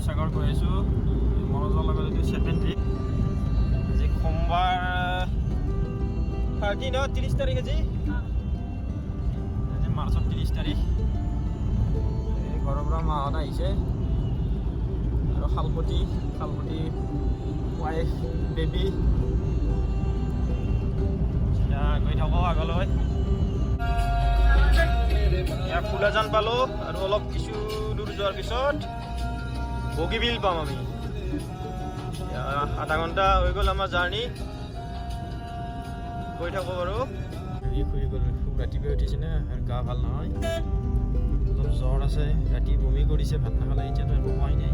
শিৱসাগৰ গৈ আছোঁ মনোজৰ লগত। এইটো ছেকেণ্ড ট্ৰিপ। আজি সোমবাৰ, 13 ন, 30 তাৰিখ আজি। আজি মাৰ্চৰ 30 তাৰিখ। এই ঘৰৰ পৰা মাহঁত আহিছে আৰু শালপতি, শালপতি ৱাইফ, বেবী। এতিয়া গৈ থাকোঁ আগলৈ। ইয়াত ফুলাজান পালোঁ আৰু অলপ কিছু দূৰ যোৱাৰ পিছত বগীবিল পাম আমি। এতিয়া আধা ঘণ্টা হৈ গ'ল আমাৰ জাৰ্ণি। গৈ থাকোঁ বাৰু। হেৰি শুই গ'ল। খুব ৰাতিপুৱাই উঠিছে না আৰু গা ভাল নহয়, অলপ জ্বৰ আছে। ৰাতি বমি কৰিছে, ভাত নাখালে। এতিয়াতো একো খোৱাই নাই।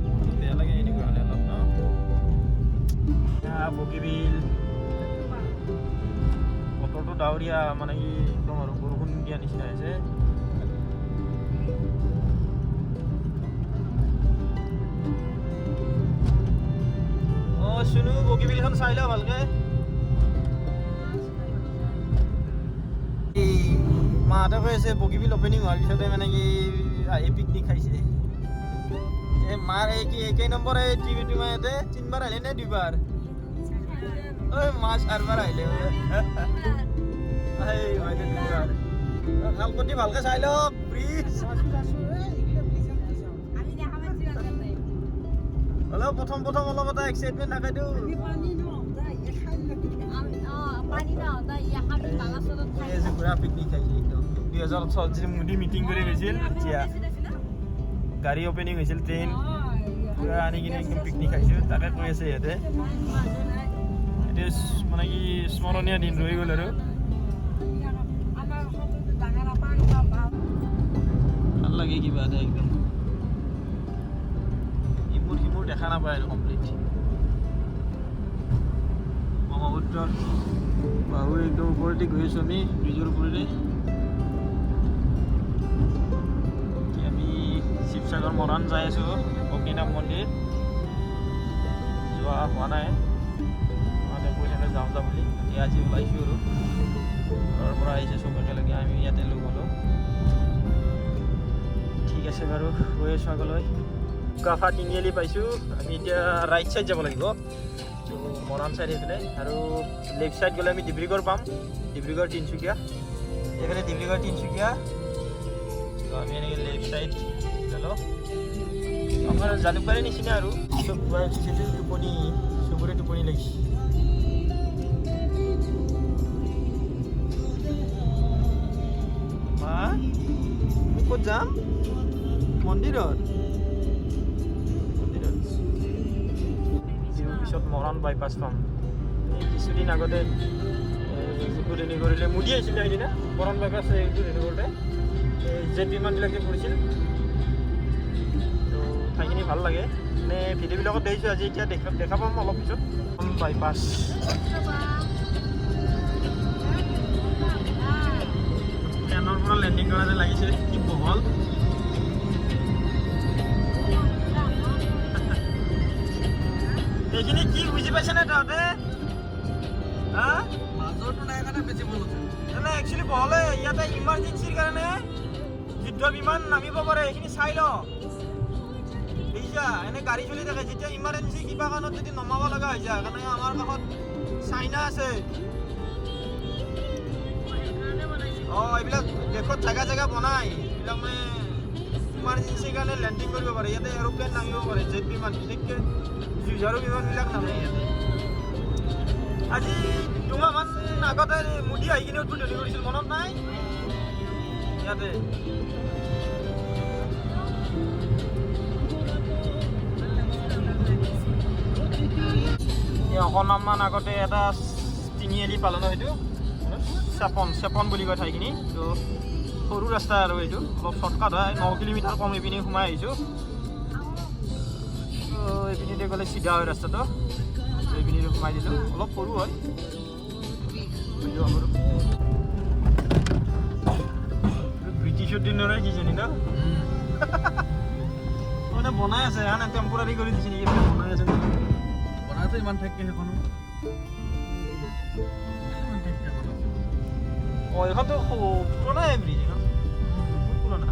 মনটো বেয়া লাগে এনেকুৱা হ'লে অলপ ন। বগীবিল। বতৰটো ডাৱৰীয়া, মানে কি একদম আৰু বৰষুণ দিয়া নিচিনা হৈছে। অঁ চুনু, বগীবিলখন চাই লওঁ ভালকে। এই মাহঁতে কৈ আছে, বগীবিল অপেনিং হোৱাৰ পিছতে মানে কি আহি পিকনিক খাইছে। এই মাৰ এই কি কেই নম্বৰ এই ট্ৰিপ এইটো? মই ইয়াতে তিনিবাৰ আহিলে নে দুবাৰ? ঐ মা, চাৰবাৰ আহিলে বোলে। এই হয়তো দুবাৰ। শালপতি, ভালকে চাই লওক ব্ৰিজ। আমি দেখা পাইছো আগতে। অলপ প্ৰথম প্ৰথম অলপ এটা এক্সাইটমেণ্ট থাকেতো। পানী নহওঁতে আমি বালাচৰত এই যে পুৰা পিকনিক খাইছে একদম। 2006ত যে মোদী মিটিং কৰি গৈছিল, তেতিয়া গাড়ী অপেনিং হৈছিল, ট্ৰেইন পুৰা আনি কিনে একদম পিকনিক খাইছোঁ, তাকে কৈ আছে ইহঁতে। এইটো মানে কি স্মৰণীয় দিন ৰৈ গ'ল আৰু। ভাল লাগে কিবা এটা একদম। ইমূৰ সিমূৰ দেখা নাপায় আৰু কমপ্লিট ব্ৰহ্মপুত্ৰৰ বাহু একদম ওপৰেদি গৈ আছোঁ আমি, ব্ৰিজৰ ওপৰেদি। এতিয়া আমি শিৱসাগৰ মৰাণ যাই আছোঁ। অগ্নিনাভ মন্দিৰ যোৱা হোৱা নাই। মাহঁতে কৈ থাকে যাওঁ যাওঁ বুলি। এতিয়া আজি ওলাইছোঁ আৰু ঘৰৰ পৰা আহিছে চব একেলগে, আমি ইয়াতে লগ হ'লোঁ। ঠিক আছে বাৰু, গৈ আছোঁ আগলৈ। কাফা তিনিআলি পাইছোঁ আমি। এতিয়া ৰাইট ছাইড যাব লাগিব, মৰাণ ছাইড সেইফালে। আৰু লেফ্ট ছাইড গ'লে আমি ডিব্ৰুগড় পাম, ডিব্ৰুগড় তিনিচুকীয়া। এইফালে ডিব্ৰুগড় তিনিচুকীয়া। তো আমি এনেকৈ লেফ্ট ছাইড গ'লোঁ। আমাৰ জালুকবাৰী নিচিনা আৰু চব পুৱাই উঠিছে। টোপনি, চবৰে টোপনি লাগিছে। মা, আমি ক'ত যাম? মন্দিৰত, মন্দিৰত। বিহুৰ পিছত মৰাণ বাইপাছ পাম। এই কিছুদিন আগতে এই উদ্বোধনী কৰিলে, মোদী আহিছিলে সেইদিনা মৰাণ বাইপাছ উদ্বোধনী কৰোঁতে। এই জেট বিমানবিলাক যে পৰিছিল। তো ঠাইখিনি ভাল লাগে। মানে ভিডিঅ'বিলাকত দেখিছোঁ, আজি এতিয়া দেখা দেখা পাম অলপ পিছত। বাইপাছ ট্ৰেইনৰ পৰা লেণ্ডিং কৰা যেন লাগিছে, কি বহল। এইখিনি কি বুজি পাইছেনে তহঁতে? হা? মাজৰটো নাই কাৰণে বেছি বল আছে। নাই, একচুৱেলি বহলে ইয়াতে ইমাৰ্জেঞ্চিৰ কাৰণে যুদ্ধ বিমান নামিব পাৰে। এইখিনি চাই ল। দেখিছা, এনে গাড়ী চলি থাকে। যেতিয়া ইমাৰ্জেঞ্চি কিবা কাৰণত যদি নমাব লগা হৈ যায়, কাৰণে আমাৰ কাষত চাইনা আছে। অঁ, এইবিলাক দেশত জেগা জেগা বনাই, এইবিলাক মানে ইমাৰ্জেঞ্চিৰ কাৰণে লেণ্ডিং কৰিব পাৰে। ইয়াতে এৰোপ্লেন নামিব পাৰে, জেট বিমান, বিশেষকৈ যুঁজাৰু বিমানবিলাক নামে ইয়াতে। আজি 2 মাহমান আগতে মোদী আহি কিনে উদ্বোধনী কৰিছিল, মনত নাই? ইয়াতে এই অকণমান আগতে এটা তিনিআলি পালোঁ ন, সেইটো চেপন, চেপন বুলি কয় ঠাইখিনি। তো সৰু ৰাস্তা আৰু এইটো অলপ শ্বৰ্টকাট হয়, 9 কিলোমিটাৰ কম। এইপিনে সোমাই আহিছোঁ। তো এইপিনেদি গ'লে চিধা হয় ৰাস্তাটো। এইপিনেদি সোমাই দিলোঁ, অলপ সৰু হয়। সৰু ব্ৰিটিছৰ দিনৰে কিজানি ন। মানে বনাই আছে, হা টেম্পৰাৰী কৰি দিছে নেকি? এইফালে বনাই আছে নেকি? বনাইছে ইমান ঠেককে সেইখনো, ইমান ঠেককে বনাইছে। অঁ, এইখনতো পুৰণাই ব্ৰিজ, এইখন বহুত পুৰণা।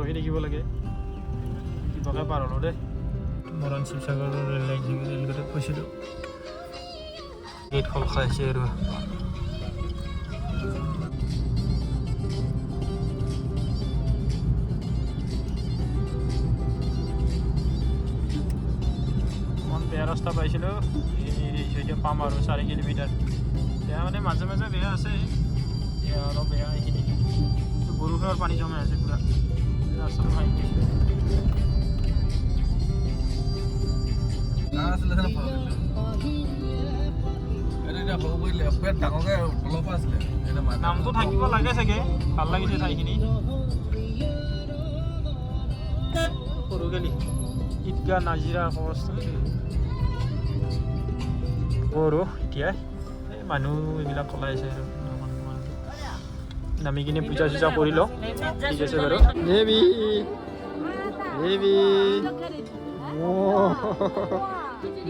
ৰখি থাকিব লাগে। কিবাকে পাৰ হ'লো দেই। মৰাণ শিৱসাগৰৰ ৰেল লাইন, ৰেলগেটত পাইছিলোঁ। গেট খোল খাইছে আৰু। অকণ বেয়া ৰাস্তা পাইছিলোঁ, এতিয়া পাম আৰু 4 কিলোমিটাৰ। বেয়া মানে মাজে মাজে বেয়া আছে, বেয়া অলপ বেয়া এইখিনি। বৰষুণৰ পানী জমা আছে, পূৰা ৰাস্তাটো ভাঙি গৈছে। আছিলে জানো? এইটো এতিয়া সৰু কৰিলে, বিৰাট ডাঙৰকে তলৰ পৰা আছিলে এতিয়া। নামটো থাকিব লাগে চাগে। ভাল লাগিছে ঠাইখিনি। সৰুগেলি ঈদগাহ, নাজিৰা কবৰস্থান আৰু এতিয়া এই মানুহ এইবিলাক ওলাই আছে আৰু। নামি কিনে পূজা চূজা কৰি লওঁ। ঠিক আছে বাৰু। বেবী, বেবী,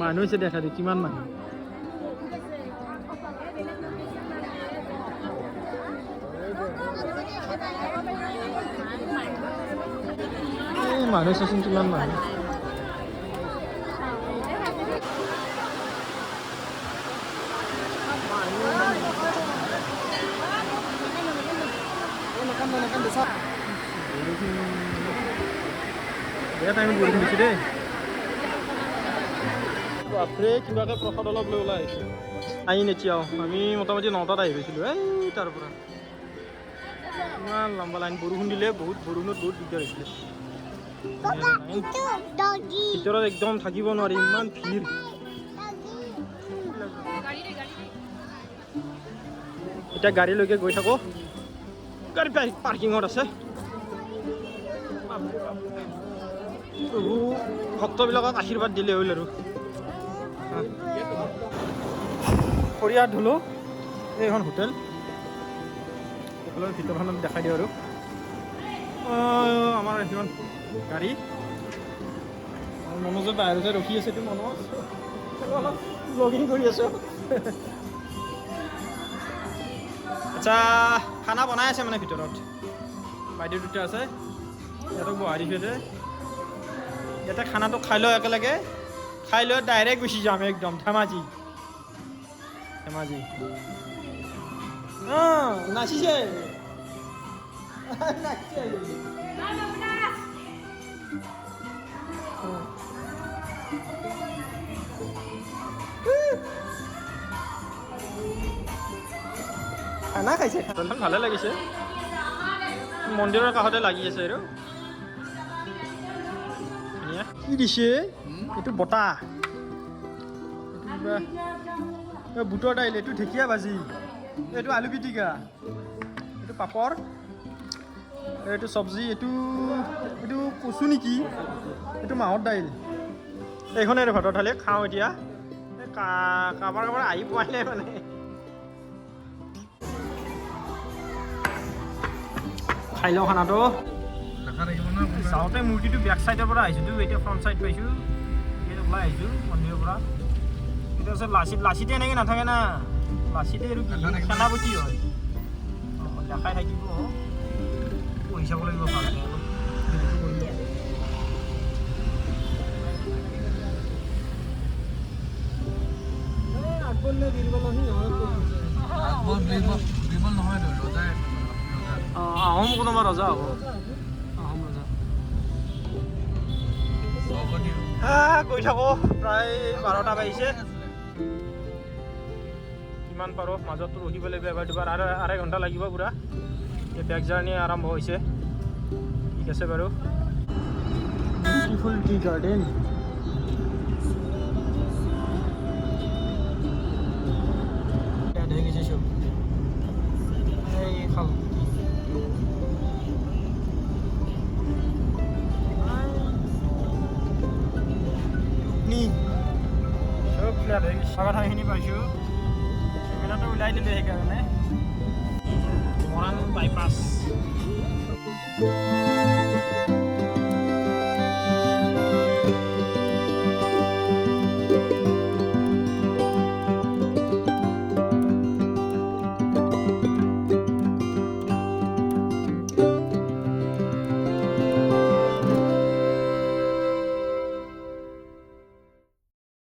মানুহ হৈছে, দেখা দি কিমান মানুহ। এই মানুহ চাচোন, কিমান মানুহ। বেয়া টাইমত বৰষুণ দিছে দেই, বাপৰে। কিবাকে প্ৰসাদ অলপ লৈ ওলাই আহিছোঁ। আহিন এতিয়াও আমি মোটামুটি 9টাত আহি পাইছিলোঁ। এই তাৰ পৰা ইমান লম্বা লাইন। বৰষুণ দিলে বহুত, বৰষুণত বহুত দিগদাৰ হৈছিলে। ভিতৰত একদম থাকিব নোৱাৰি, ইমান ভিৰ। এতিয়া গাড়ীলৈকে গৈ থাকোঁ। গাড়ী পাৰ্কিঙত আছে। বাপৰে বাপ। প্ৰভু ভক্তবিলাকক আশীৰ্বাদ দিলে হ'ল আৰু। খৰিয়াত ধুলোঁ। এইখন হোটেল, হোটেলৰ ভিতৰখনত দেখাই দিওঁ আৰু। আমাৰ এইখন গাড়ী। আৰু মনোজে বাহিৰতে ৰখি আছে। এইটো মনোজ, অলপ ব্লগিং কৰি আছোঁ। আচ্ছা, খানা বনাই আছে মানে ভিতৰত। বাইদেউ দুটা আছে, সিহঁতক বহাই দিছোঁ ইয়াতে। ইয়াতে খানাটো খাই লওঁ একেলগে, খাই লৈ ডাইৰেক্ট গুচি যাম একদম ধেমাজি। ধেমাজি। অঁ, নাচিছে, নাচিছে। অঁ। খানা খাইছে। হোটেলখন ভালে লাগিছে, মন্দিৰৰ কাষতে লাগি আছে আৰু ধুনীয়া। কি দিছে এইটো? বতাহ। এইটো কিবা এই বুটৰ দাইল, এইটো ঢেকীয়া ভাজি, এইটো আলু পিটিকা, এইটো পাপৰ, এইটো চব্জি, এইটো কচু নেকি, এইটো মাহৰ দাইল। এইখনে আৰু ভাতৰ থালি। খাওঁ এতিয়া। এই কাৰোবাৰ কাৰোবাৰ আহি পোৱাই নাই মানে। খাই লওঁ খানাটো। দেখা থাকিব ন। যাওঁতে মূৰ্তিটো বেক চাইডৰ পৰা আহিছোঁতো, এতিয়া ফ্ৰণ্ট চাইড পাইছোঁ। এতিয়া ওলাই আহিছোঁ মন্দিৰৰ পৰা। এতিয়া আছে লাচিত। লাচিতে এনেকৈ নাথাকে না, লাচিতে আৰু কি সেনাপতি হয়। অঁ, দেখাই থাকিব। পঢ়ি চাব লাগিব ভালকৈ অলপ। ভিডিঅ'টো কৰি লওঁ। আকবৰ, বীৰবল, বীৰবল নহয়তো, ৰজাই ৰজা। অঁ, আহোম কোনোবা ৰজা হ'ব, আহোম ৰজা। স্বৰ্গদেউ। গৈ থাকোঁ। প্ৰায় 12টা বাজিছে। কিমান পাৰোঁ। মাজততো ৰখিব লাগিব এবাৰ দুবাৰ। আৰু আঢ়ৈ ঘণ্টা লাগিব পূৰা। এতিয়া বেক জাৰ্ণি আৰম্ভ হৈছে। ঠিক আছে বাৰু। বিউটিফুল টি গাৰ্ডেন হৈ গৈছে চব। এই খাল নি চব ফ্লেট হৈ গৈছে। থকা ঠাইখিনি পাইছোঁ। কেমেৰাটো ওলাই দিলোঁ সেইকাৰণে। মৰাণ বাইপাছ।